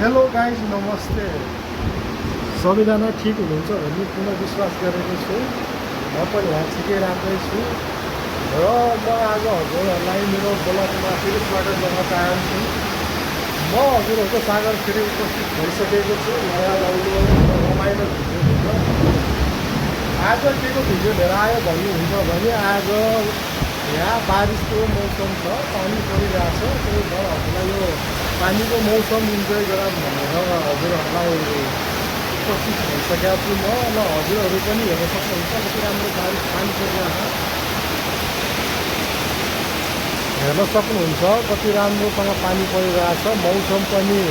Hello guys नमस्ते। सबैजना ठिक हुनुहुन्छ भन्ने पुनः विश्वास गरेको छु। म पनि यहाँ ठिकै राम्रै छु र म आज हजुरहरूलाई मेरो ब्लगमा फेरि स्वागत गर्न चाहन्छु। म हजुरहरूको सागर फेरि उपस्थित भइसकेको छु नयाँ लाउलो रमाइलो भिडियो। आज के को भिडियो लिएर आयो भन्नुहुन्छ भने आज यहाँ बारिसको मौसम छ, पानी परिरहेछ। त्यही भएर हजुरलाई यो पानीको मौसम इन्जोय गरौँ भनेर हजुरहरूलाई उपस्थित भइसकेको छु म। ल हजुरहरू पनि हेर्न सक्नुहुन्छ कति राम्रो बारिस पानी परिरहेछ, हेर्न सक्नुहुन्छ कति राम्रोसँग पानी परिरहेछ। मौसम पनि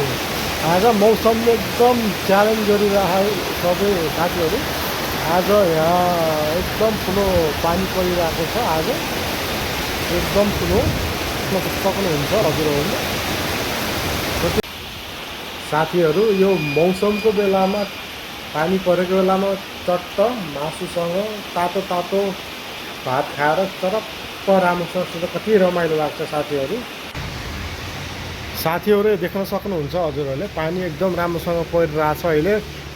आज मौसमले एकदम च्यालेन्ज गरिरहेको सबै साथीहरू। आज यहाँ एकदम ठुलो पानी परिरहेको छ, आज एकदम ठुलो सक्नुहुन्छ हजुरहरूले। साथीहरू यो मौसमको बेलामा पानी परेको बेलामा चट्ट मासुसँग तातो तातो भात खाएर चरक्क राम्रोसँग कति रमाइलो लाग्छ साथीहरू। साथीहरू देख्न सक्नुहुन्छ हजुरहरूले पानी एकदम राम्रोसँग परिरहेछ। अहिले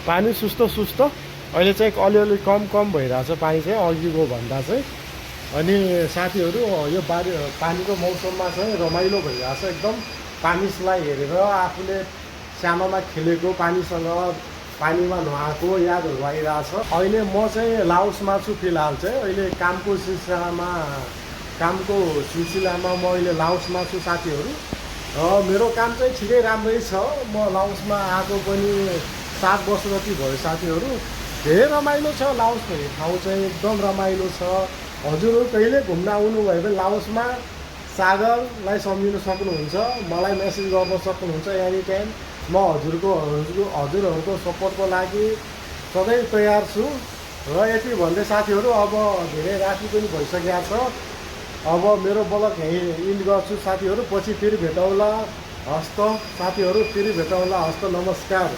पानी सुस्त अहिले चाहिँ अलिअलि कम भइरहेछ पानी चाहिँ अघिको भन्दा चाहिँ। अनि साथीहरू यो पानीको मौसममा चाहिँ रमाइलो भइरहेछ एकदम। पानीलाई हेरेर आफूले सानोमा खेलेको पानीसँग पानीमा नुहाएको यादहरू आइरहेछ। अहिले म चाहिँ लाओसमा छु फिलहाल चाहिँ। अहिले कामको सिलसिलामा म अहिले लाओसमा छु साथीहरू। मेरो काम चाहिँ ठिकै राम्रै छ। म लाओसमा आएको पनि 7 वर्ष जति भयो साथीहरू। धेरै रमाइलो छ लाओस भन्ने ठाउँ चाहिँ, एकदम रमाइलो छ। हजुरहरू कहिले घुम्न आउनुभयो भने लाओसमा सागरलाई सम्झिन सक्नुहुन्छ, मलाई मेसेज गर्न सक्नुहुन्छ एनी टाइम। म हजुरहरूको सपोर्टको लागि सधैँ तयार छु। र यति भन्दै साथीहरू अब धेरै राति पनि भइसकेको छ। अब मेरो ब्लग यहीँ इन्ड गर्छु साथीहरू। पछि फेरि भेटौँला। हस्त साथीहरू, फेरि भेटौँला। हस्त, नमस्कार।